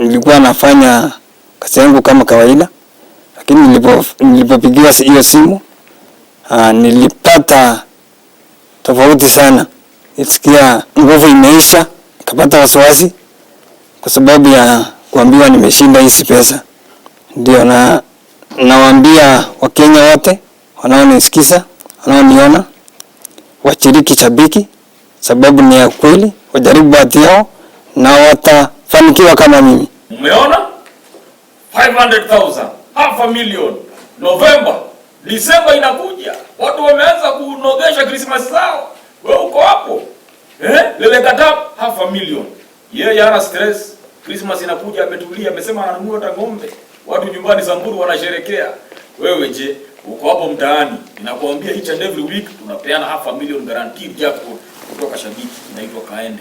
Nilikuwa nafanya kazi yangu kama kawaida, lakini nilipopigiwa hiyo simu, nilipata tofauti sana. Nilisikia nguvu imeisha, nikapata wasiwasi kwa sababu ya kuambiwa nimeshinda hizi pesa. Ndio na nawaambia Wakenya wote wanaonisikiza, wanaoniona, washiriki Shabiki, sababu ni ya kweli, wajaribu bahati yao na watafanikiwa kama mimi. Umeona? 500,000, half a million. November, December inakuja. Watu wameanza kunogesha Christmas zao. Wewe uko hapo. Eh? Lele Katap, half a million. Yeye hana stress. Christmas inakuja, ametulia, amesema ananunua hata ng'ombe. Watu nyumbani Samburu wanasherekea. Wewe je, uko hapo mtaani? Ninakuambia each and every week tunapeana half a million guaranteed jackpot kutoka Shabiki, inaitwa Kaende.